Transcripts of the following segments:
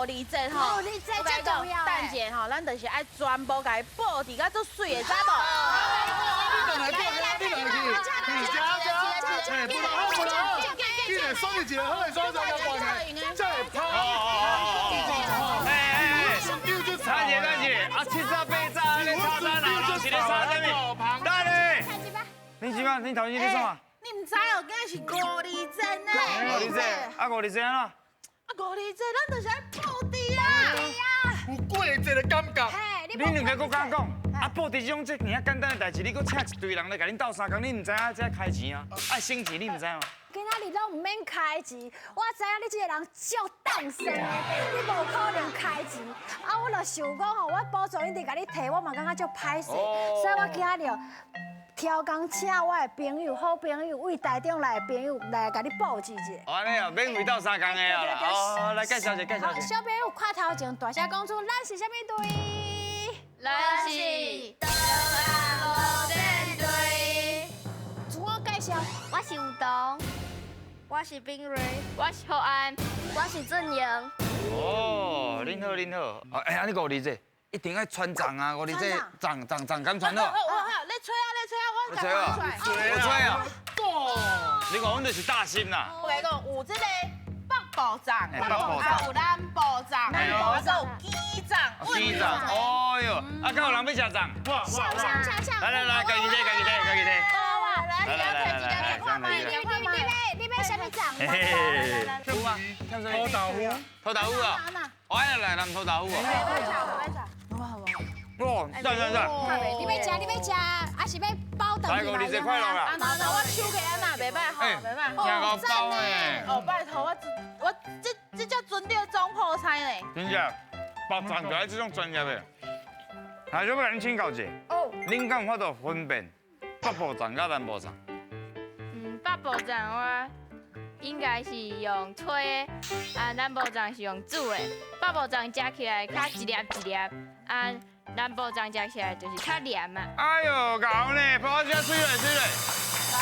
五二節吼，五二節最重要。等者吼，咱就是愛全部共伊布置甲足媠的，知無？你來，你來去，你加加，哎，不能不能，一個雙一個，好來雙一個，這會拍。哎哎哎，等者等者，啊七早八早按呢吵啥鬧？是咧吵啥物？等下，你是嘛？你頭先咧創啊？你毋知哦，今日是五二節呢。五二節，啊五二節按怎？啊五二節，咱就是愛布置啊。有過節的感覺。你兩个閣敢講？啊布置這種這爾仔簡單的代誌，你閣請一堆人來共恁鬥相共，你毋知影這開錢啊？愛省錢，你毋知嗎？今仔日攏毋免開錢，我知影你這個人足當生的，你無可能開錢。啊，我就想講吼，我寶藏一直共你提，我嘛感覺足歹勢，所以我今日挑工請我的朋友、好朋友，為台中來的朋友來共你布置一下。哦，按呢哦，免費鬥相共的啊。哦，來介紹一下，介紹一下。小朋友看頭前大聲講出，咱是啥物隊？咱是桌仔無戰隊。自我介紹。我是吳東，我是冰瑞，我是何安，我是俊榮。哦，恁好，恁好。哎，按呢五二節一定愛穿傱啊！五二節傱傱傱敢穿好？好，好，你吹啊，你吹啊，我吹啊，我吹啊。你看，阮就是大心啦。我共你講，有這個北部傱，啊有南部傱，啊有基傱，基傱，哦喲，啊，敢有人欲食傱？像像像像。來來來，家己提，家己提，家己提。來來來來來，你欲啥物傱？嘿嘿，有啊，土豆腐，土豆腐啊，我愛來南土豆腐啊。哇，讚讚讚！你欲食，你欲食，還是欲包轉來五二節快樂啦！那我手起按呢袂䆀吼，袂䆀。聽夠包呢？哦，拜託我我這這才尊重總鋪菜呢。真正，包傱就愛這種專業的。來，小欲共恁請教一下，哦，恁敢有法度分辨北部傱佮南部傱？嗯，北部傱我應該是用炊的，啊，南部傱是用煮的。北部傱食起來較一粒一粒，啊，南部傱食起來就是較黏啊。哎喲，𠢕呢，包仔媠咧媠咧。啊？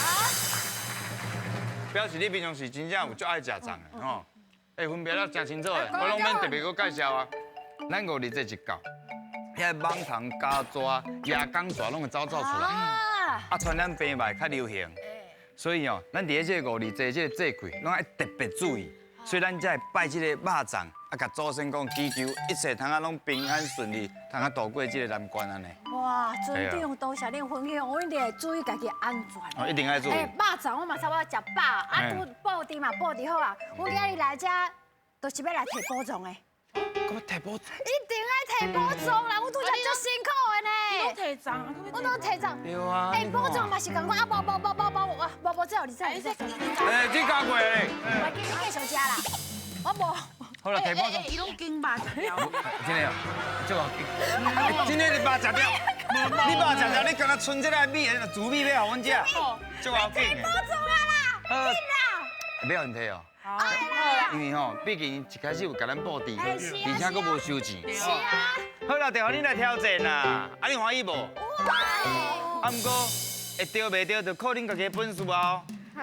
表示你平常時真正有足愛食傱的吼，欸，分別得誠清楚的，我攏免特別閣介紹啊。咱五二節一到，遐蠓蟲、虼蛇、夜光蛇攏會走走出來，啊，傳染病嘛會較流行。所以哦，咱佇咧這個五二節這個節氣，攏愛特別注意。所以咱才會拜這個肉粽，啊，共祖先講祈求一切通啊攏平安順利，通啊渡過這個難關按呢。哇，村長多謝恁分享，我一定會注意家己安全。哦，一定愛注意。欸，肉粽我嘛差不多食飽，啊，拄布置嘛布置好啊。阮今日來遮，都是欲來提寶藏的。閣欲提寶藏？一定愛提寶藏啦！阮拄才足辛苦的呢。你提傱，我攏提傱。對啊。欸，寶藏嘛是仝款啊，無無無無無無無，這予你知，你知。欸，這加過咧。我繼續食啦，我無。好啦，提寶藏。伊攏經肉食著。真的哦，這麼真的你肉食著，你肉食著，你敢若賰這个米，煮米欲予阮食，足要緊的。提寶藏啊啦，緊啦。欲予𪜶提哦。因為吼，畢竟一開始有共咱布置，而且閣無收錢。是啊。好啦，就予恁來挑戰啦，啊，恁歡喜無？啊，毋過會著袂著，就靠恁家己的本事哦。好。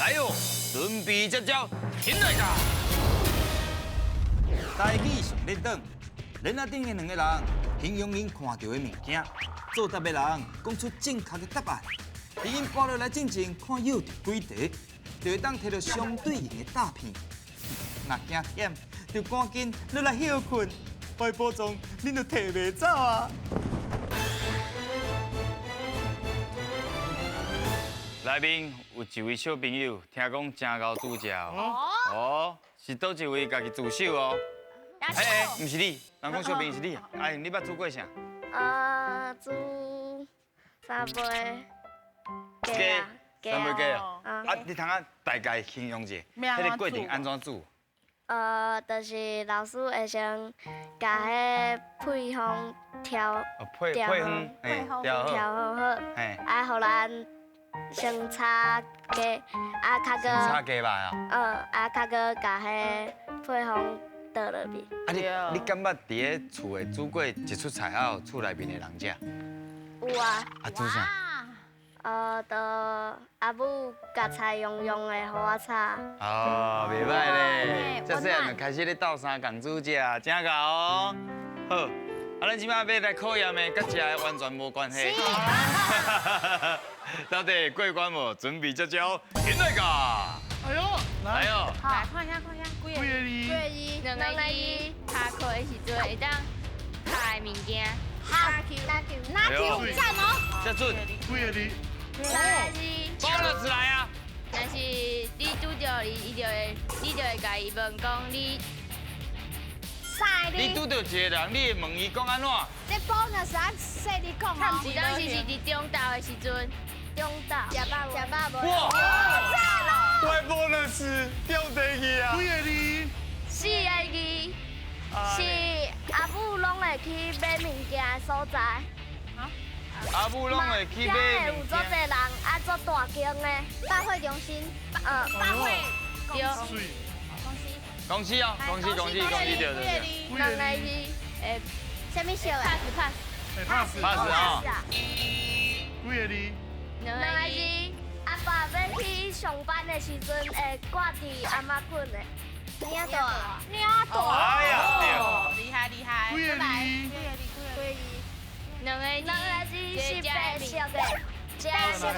來喲，準備接招，起來噶！台語上咧轉，鏈仔頂的兩個人形容𪜶看著的物件，作答的人講出正確的答案。佇𪜶跋落來進前，看有幾題，就會當提著相對應的詐騙。若驚險，就趕緊落來歇睏，拜寶藏，恁就提袂走啊！內面有一位小朋友，聽講誠𠢕煮食哦。哦，是佗一位家己自首哦。欸欸，毋是你，人講小朋友是你啊。哎，你捌煮過啥？煮三杯雞，三杯雞啊。啊，你通啊大概形容一下，彼個過程按怎煮？就是老師會先共彼配方調，配方，調調好好，啊，予咱先炒雞，啊，較閣炒雞肉啊？嗯，啊，較閣共彼配方倒落去。啊，你敢捌佇咧厝內煮過一出菜，還有厝內面的人食？有啊。啊，煮啥？就阿母共菜用用的，予我炒。哦，袂歹咧，这细汉就开始咧斗相共煮食，真𠢕哦。好，啊，咱这摆欲来考验的，佮食的完全无关系。到底过关无？准备接招，进来噶。哎呦，来哦。来看一下，看一下，几个几个字？几个字？两个字。下课的时阵会当拍的物件。哈球，篮球，赞哦。这准。几个字？三个字。包了出来啊！若是你拄著伊，伊就会，你就会共伊问讲你。三个字。你拄著一个人，你会问伊讲按怎？这 bonus 按细你讲哦。有当时是伫中昼的时阵，中昼。食饱食饱无？哇！赞哦！我 bonus 掉地去啊！几个字？四个字。是阿母拢会去买物件的所在。阿母拢会去买物件。有足济人，啊，足大间的。百货中心。百货对。恭喜哦！恭喜恭喜恭喜！对对对。两个字，诶，啥物色的？pass pass。 pass 啊！几个字？两个字。阿爸欲去上班的时阵，会挂伫阿妈睏的。领带，领带。哎呀，对，厉害厉害。几个字？几个字？两个两个字是白色的，白色的，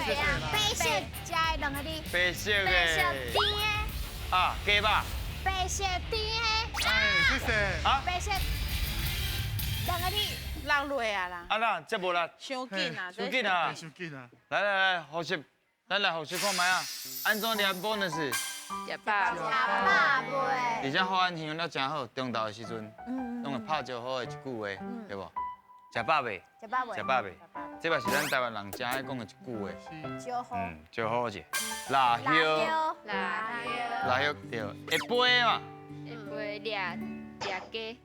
白色加的两个字。白色的。白色甜的。啊，鸡肉。白色甜的。哎，谢谢。啊。白色两个字。落落啊啦。啊啦，这无啦。伤紧啊！伤紧啊！伤紧啊！来来来，复习，咱来复习看觅啊。按怎念 bonus？食饱。食饱未？而且好安形容了真好，中昼的时阵，拢会拍招呼的一句话，对无？食饱未？食饱未？食饱未？这嘛是咱台湾人真爱讲的一句话。招呼。招呼者。腊叶。腊叶。腊叶对，会飞嘛？会飞掠掠鸡。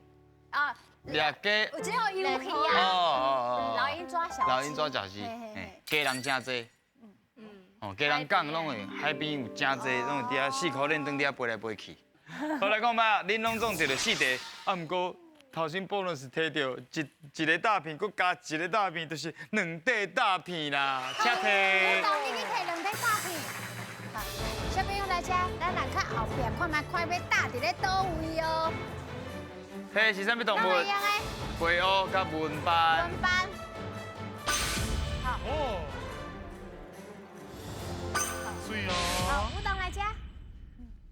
啊。掠鸡。有这个游戏啊。哦哦哦。老鹰抓小鸡。老鹰抓小鸡。嘿，鸡人真济。哦，鸡人港拢会海边有真济，拢会伫遐四箍链转伫遐飞来飞去。好来讲吧，恁拢总摕著四题，啊，毋过头先 bonus 摕著一个大片，阁加一个大片，就是两块大片啦，请摕。我到你去摕两块大片。好，小朋友来遮，咱来较后壁看觅看欲搭伫咧佗位哦。彼是啥物动物？飞乌佮文斑。文斑。好。哦。水哦。好，舞动来遮。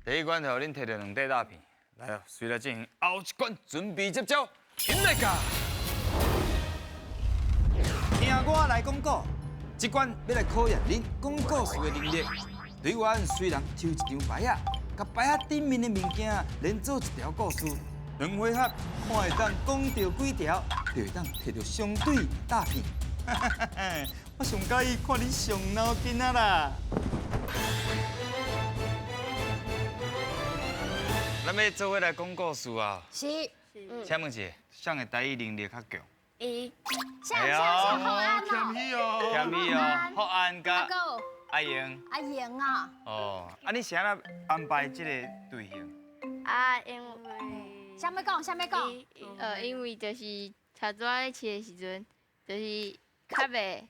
第一关头，恁摕著两块大片，来哦，随来进行后一关，准备接招，进来噶。听我来讲古，这关欲来考验恁讲故事的能力。队员随人抽一张牌仔，共牌仔顶面的物件连做一条故事，两回合看会当讲著几条，就会当摕著相对大片。我上佮意看恁上脑筋啊啦！咱欲做伙来讲故事啊！是。请问一下，谁的台语能力较强？伊。谁谁谁福安哦。谦虚哦。谦虚哦，福安佮阿英。阿英啊。哦，啊，你是按怎安排这个队形？啊，因为。啥欲讲？啥欲讲？因为就是头拄仔咧试的时阵，就是较袂，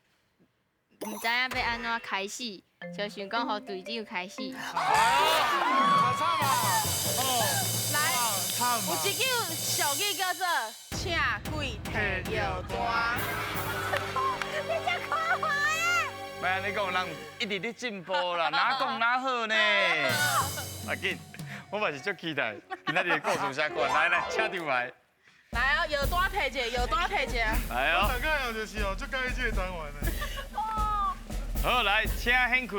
毋知影欲按怎开始，就想讲予队长开始。好，惨啊！哦，来，有一句俗语叫做“请鬼提药单”。你真可爱耶！袂按呢讲，人一直咧进步啦，哪讲哪好呢？啊紧，我嘛是足期待今仔日的故事啥款，来来，请张牌。来哦，药单提一下，药单提一下。来哦。大概就是哦，足佮意这个单元的。好，来，请掀开，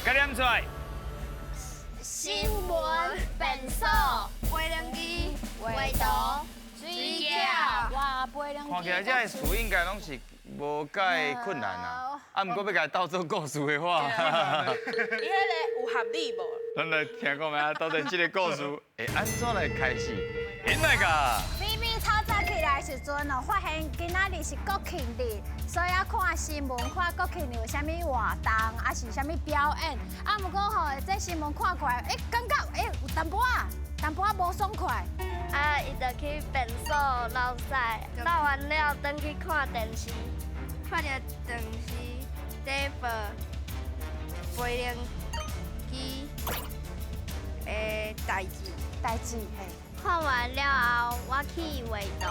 佮念出来。新闻便所，飞轮机，画图，水饺，哇，飞轮机。看起来这个词应该拢是无介困难啊，啊，毋过欲共伊斗做故事的话，伊彼个有合理无？咱来听看觅啊，到底这个故事会按怎来开始？进来噶。咪咪透早起来的时阵哦，发现今仔日是国庆日，所以啊看新闻，看国庆日有啥物活动，啊是啥物表演。啊，毋过吼，这新闻看过来，欸，感觉欸有淡薄仔，淡薄仔无爽快。啊，伊就去便所漏屎，漏完了，转去看电视。拍著电视咧报飞行机的代志。代志嘿。看完了后，我去画图。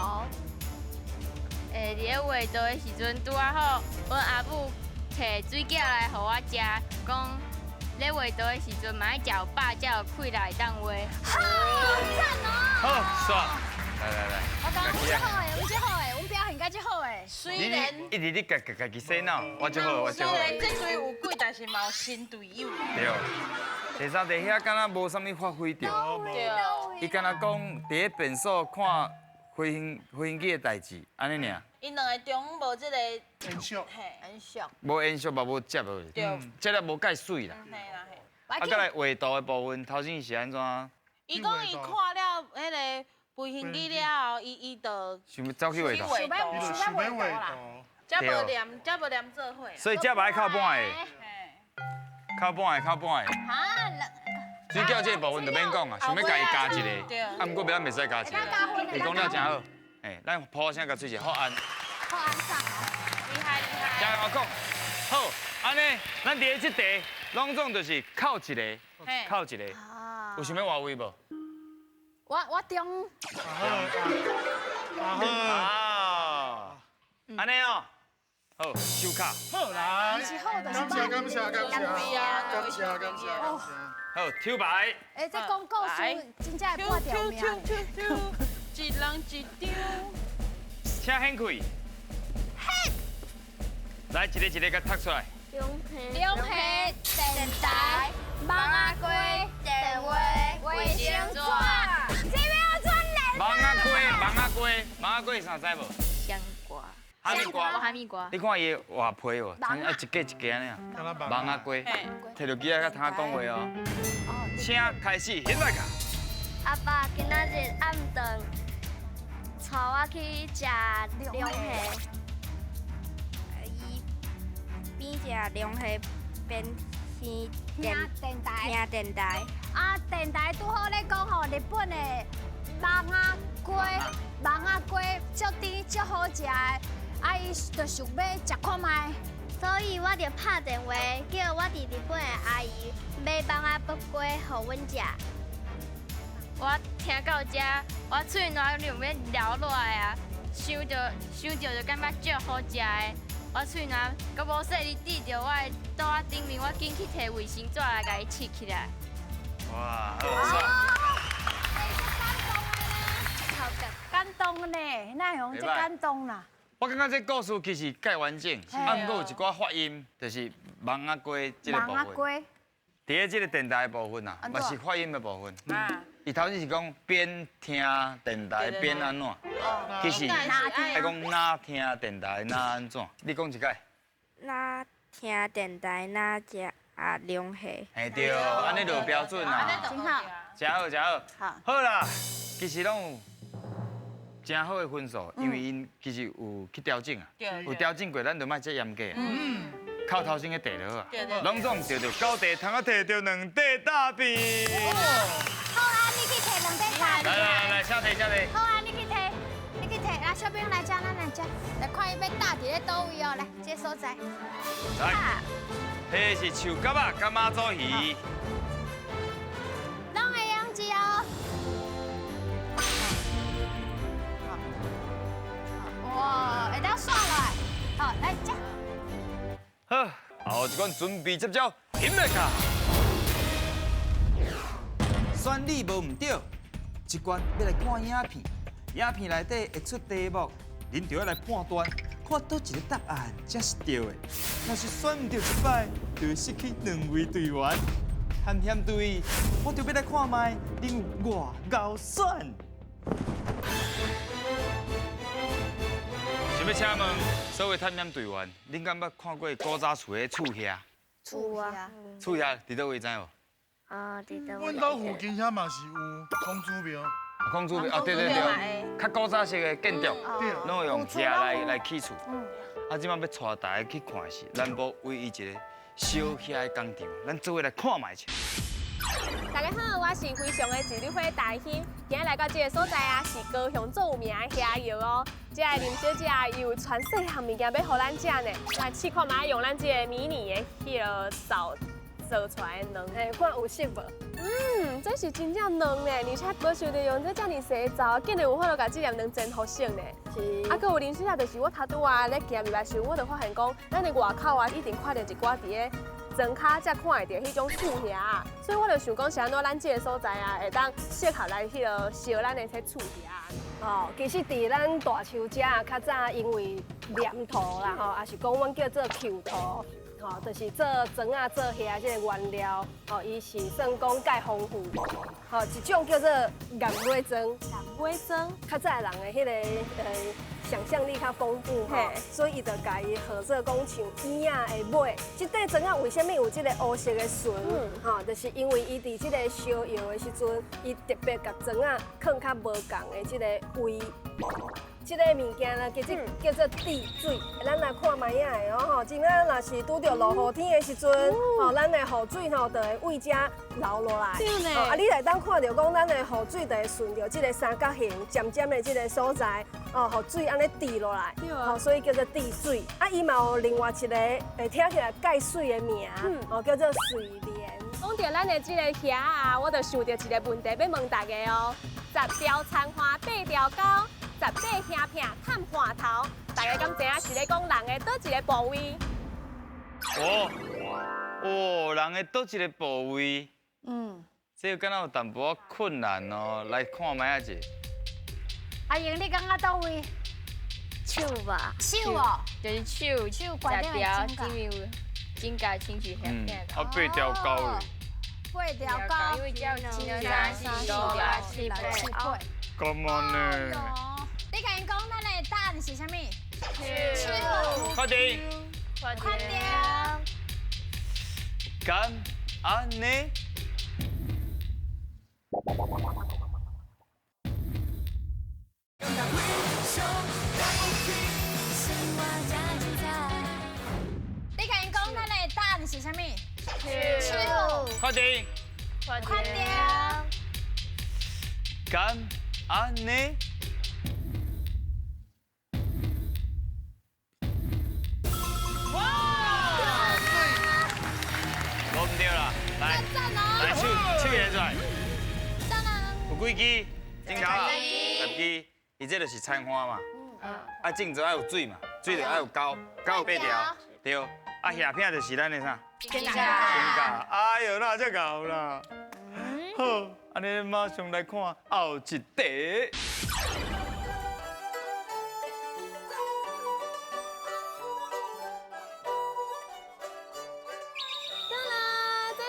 伫咧画图的时阵，拄仔好，阮阿母提水饺来予我食，讲咧画图的时阵嘛爱食有饱，才有气力会当画。好赞哦！好，煞。来来来，我讲阮这好的，阮这好的，阮表现甲这好的。虽然一直咧家家家己洗脑，我这好，我这好。虽然这队有鬼，但是嘛有新队友。对。第三题遐敢若无啥物发挥著。对。伊敢若讲伫咧便所看飞行机的代志，按呢尔。𪜶两个中午无这个延续，延续。无延续嘛无接落去。对。这个无介媠啦。嘿啦嘿。啊，阁来画图的部分，头先是按怎？伊讲伊看了彼个飞行机了后，伊就想欲走去画图。想欲想欲画图。才无连，才无连做伙。所以这嘛爱靠半个。靠半个，靠半个。水饺这个部分就免讲啊，想欲共伊加一个，啊，毋过咱袂使加一个。伊讲了真好，哎，咱噗声共吹一下，好按。好按上。厉害厉害。加油讲，好，按呢，咱伫咧这题，拢总就是扣一个，扣一个。有想欲换位无？我中。啊，按呢哦，好，收卡。好来，感谢感谢感谢，感谢感谢。好，抽牌。哎，这讲故事真正会破掉命。一人一张。请显开。嘿。来，一个一个共读出来。龙虾电台，蠓仔鸡电话，卫生纸。这边要转脸。蠓仔鸡，蠓仔鸡，蠓仔鸡啥知无？香瓜。哈密瓜。哈密瓜。你看伊外皮哦，啊一格一格按呢。蠓仔鸡，摕著机仔佮通讲话哦。请开始，现在卡。阿爸今仔日暗顿，带我去食龙虾。伊边食龙虾边听电台。听电台。啊，电台拄好咧讲吼，日本的蠓仔鸡，蠓仔鸡足甜足好食的，啊，伊就想欲食看觅。所以我就拍电话叫我伫日本的阿姨买蠓仔卜鸡予阮食。我听到这，我喙澜想欲流落来啊！想著想著就感觉足好食的，我喙澜阁无细腻滴著我的桌仔顶面，我紧去提卫生纸来共伊拭起来。哇，好！感动呢，哪会用这感动啦？我感觉这故事其实盖完整，啊，毋过有一寡发音，就是蠓仔鸡这个部分。伫咧这个电台的部分啊，嘛是发音的部分。伊头先是讲边听电台边按怎，其实爱讲哪听电台哪按怎。你讲一摆。哪听电台哪食啊龙虾。嘿对，按呢就标准啦。真好。真好真好。好。好啦，其实拢有真好的分数，因为𪜶其实有去调整啊，有调整过，咱就莫这严格。靠头先个题就好啊，拢总摕著九题，通啊摕著2块大饼。好啊，你去摕2块大饼。来来来，请提请提。好啊，你去摕，你去摕，来小朋友来遮，咱来遮，来看伊欲搭伫咧佗位哦，来这所在。来，彼是树角仔佮妈祖鱼。拢会用字哦。哇，会当刷落来，好，来遮。好，后一关准备接招，起来卡。选你无毋对，这关欲来看影片，影片内底会出题目，恁就要来判断，看佗一个答案才是对的。若是选毋对一摆，就会失去2位队员。探险队，我就欲来看觅恁有偌𠢕选。想欲请问所有探险队员，恁敢捌看过古早厝的厝遐？厝啊。厝遐伫佗位知无？啊，伫佗位。阮兜附近遐嘛是有孔子庙。孔子庙啊，对对对，较古早式的建筑，拢会用瓦来起厝。啊，这摆欲带大家去看的是南部唯一一个烧瓦的工厂，咱做伙来看觅者。大家好，我是非常的一缕花大兴，今日来到这个所在啊，是高雄最有名的虾油哦。这个林小姐啊，伊有传四项物件欲予咱食呢，来试看觅用咱这个迷你的彼个灶做出来的卵，嘿，看有熟无？嗯，这是真正嫩呢，而且无想著用这遮尔细的灶，竟然有法度共这粒卵煎予熟呢。是。啊，阁有林小姐，就是我头拄仔咧行入来时，我就发现讲，咱的外口啊，一定看著一寡伫咧庄跤才看会著彼种厝遐，所以我就想讲，是按怎咱这个所在啊，会当适合来彼个烧咱的这厝遐。哦，其实伫咱大树遮啊，较早因为黏土啦，吼，也是讲阮叫做球土，吼，就是做庄仔做虾这个原料，吼，伊是算讲介丰富，吼，一种叫做岩尾庄，岩尾庄，较早人的彼个想象力较丰富吼，所以伊就共伊合做讲像椅仔的尾。这块庄仔为啥物有这个乌色的唇？吼，就是因为伊伫这个烧窑的时阵，伊特别共庄仔囥较无仝的这个位。这个物件呢，其实叫做滴水。咱来看觅仔的哦吼，真正若是拄著落雨天的时阵，吼，咱的雨水吼就会为遮流落来。对呢。啊，你会当看著讲，咱的雨水就会顺著这个三角形尖尖的这个所在，哦，雨水按呢滴落来，吼，所以叫做滴水。啊，伊嘛有另外一个会听起来介媠的名，哦，叫做水莲。讲著咱的这个虾啊，我就想著一个问题欲问大家哦：十条残花八条沟。十八兄片探半头，大家敢知影是咧讲人的佗一个部位？哦哦，人的佗一个部位？嗯，这个敢若有淡薄仔困难哦，来看觅仔者。阿英，你感觉佗位？手吧。手哦，就是手，手十条，因为有指甲亲像叶片。啊，八条沟咧。八条沟，因为只有一、二、三、四、五、六、七、八。干嘛呢？你共𪜶讲，咱的答案是啥物？手。确定。确定。敢按呢？你共𪜶讲，咱的答案是啥物？手。确定。确定。敢按呢？来，来手手拿出来。有几支？真够啊，十支。伊这就是残花嘛。啊，种植爱有水嘛，水就爱有沟，沟有八条，对。啊，叶片就是咱的啥？指甲。指甲。哎哟，哪这𠢕啦？好，按呢马上来看后一题。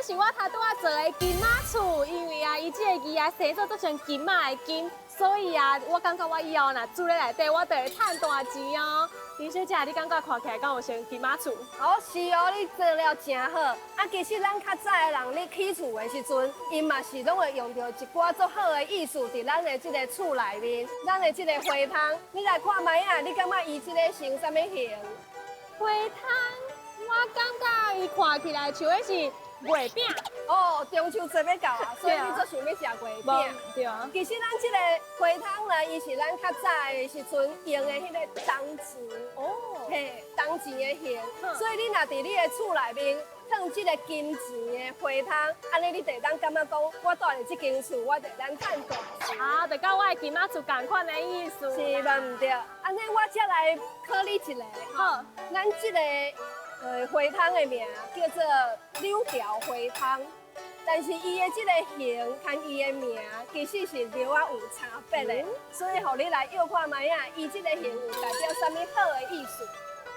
是我头拄仔做的金仔厝，因为啊，伊这个字啊，写做做像金仔的金，所以啊，我感觉我以后若住咧内底，我就会趁大钱哦。林小姐，你感觉看起来敢有像金仔厝？哦，是哦，你做了真好。啊，其实咱较早的人咧起厝的时阵，𪜶嘛是拢会用著一寡足好的意思伫咱的这个厝内面，咱的这个花窗，你来看觅仔，你感觉伊这个成啥物形？花窗，我感觉伊看起来像彼是月饼。哦，中秋节欲到啊，所以你足想欲食月饼。对啊。其实咱这个花窗呢，伊是咱较早的时阵用的彼个铜钱。哦。嘿，铜钱的形。所以你若伫你的厝内面放这个金钱的花窗，按呢你就会当感觉讲，我住伫这间厝，我就会当趁大钱。啊，就佮我的金仔厝仝款的意思。是无毋对。按呢我才来考你一个。好。咱这个花窗的名叫做柳条花窗，但是伊的这个形和伊的名其实是略仔有差别的，所以予你来约看觅仔，伊这个形有代表啥物好的意思？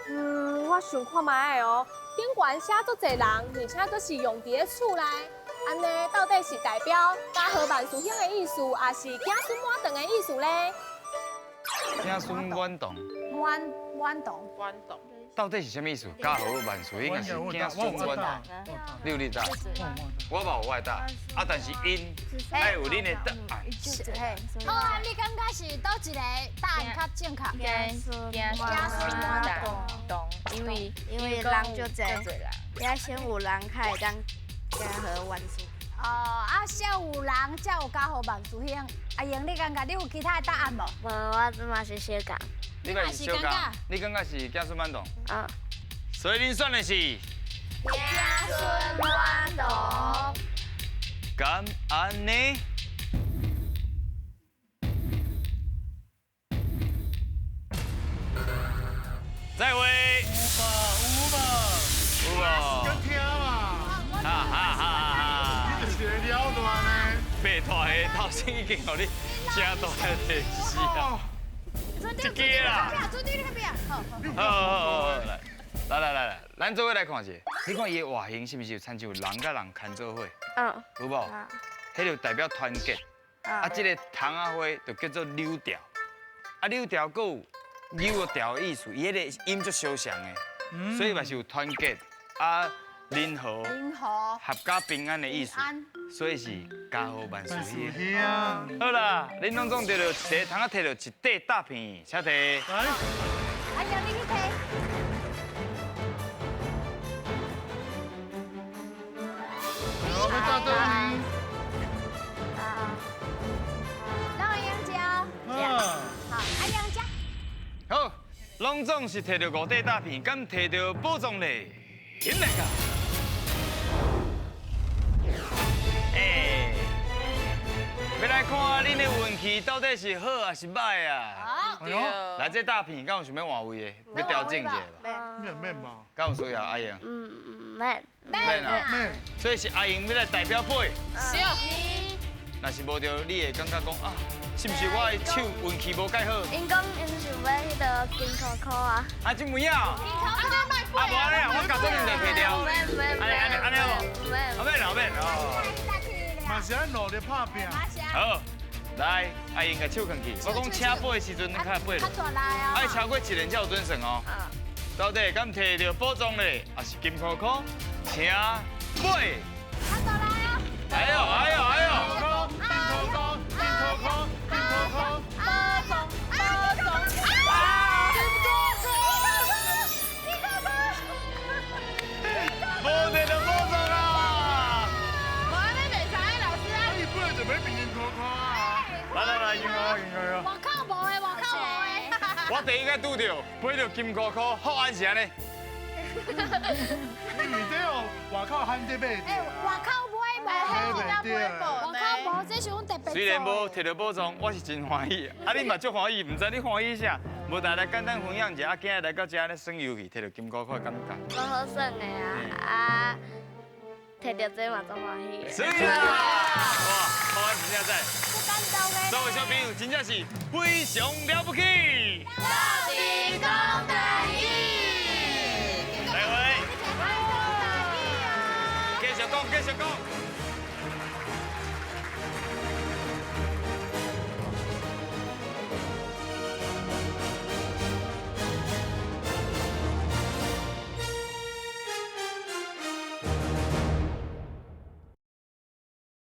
嗯，我想看觅哦，顶悬写足济人，而且阁是用伫咧厝内，按呢到底是代表家和万事兴的意思，抑是子孙满堂的意思咧？子孙满堂。满满堂。满堂。到底是啥物意思？家和万事兴，还是子孙满堂？你有你答，我嘛有我的答。啊，但是𪜶爱有恁的答案。好啊，你感觉是佗一个答案较正确？子孙满堂，因为人足济，也先有人较会当家和万事。哦，啊，笑有人才有家和万事兴。阿英，你感觉你有其他的答案无？无，我嘛是小讲。你嘛是小讲？你感觉是子孙满堂？嗯。所以恁选的是？子孙满堂。敢按呢？再会。有吧有吧有吧。时间听嘛。哈哈哈哈！你就是个了断的。白拖的头先已经予你真大的提示啊。一支啦。好好好，来来来来，咱做伙来看一下。你看伊的外形是毋是有亲像人佮人牵做伙？嗯。有无？彼就代表团结。啊，这个窗仔花就叫做柳条。啊，柳条阁有柳条的意思，伊彼个音足相像的，所以嘛是有团结啊、人和、合家平安的意思。所以是家和万事兴。好啦，恁拢总得到一个通仔摕到一块大片，请提。来。阿英，你去提。我要炸灯。让阿英食。好，阿英食。好，拢总是摕到5块大片，敢摕到宝藏咧？进来噶。哎，欲来看恁的运气到底是好还是䆀啊？好，来，这大片敢有想欲换位的？欲调整一下吧。免免吧？敢有需要阿英？嗯，免。免啊。免。所以是阿英欲来代表买。是。若是无著，你会感觉讲啊，是毋是我的手运气无盖好？𪜶讲𪜶想欲彼个金箍箍啊。啊，这有影。啊，无按呢，我假装𪜶就提著。按呢按呢按呢好无？啊免啦免哦。嘛是爱努力拍拼。好，来，阿英共手囥起。我讲请飞的时阵，你较会飞。爱超过一年才有准算哦。到底敢提著宝藏咧，还是金箍箍？请飞。哎呦哎呦哎呦！金箍箍，金箍箍，金箍箍，宝藏，宝藏，啊！金箍箍，金箍箍，无提著宝藏啦！无按呢袂使，老师啊！伊本来就欲变金箍箍啊！来来来，金箍箍，金箍箍。外口无的，外口无的。我第一个拄著，飞著金箍箍，好安是按呢。因为这哦，外口罕得买。哎，外口买无好，外口无，这是阮特别。虽然无提著宝藏，我是真欢喜。啊，你嘛足欢喜，毋知你欢喜啥？无大家简单分享一下，啊，今日来到遮咧耍游戏，提著金箍箍的感觉。无好耍的啊，啊，提著这嘛足欢喜的。是啦，哇，好玩真正赞。足感动的。所有小朋友真正是非常了不起。到底讲台语。来回。继续讲，继续讲。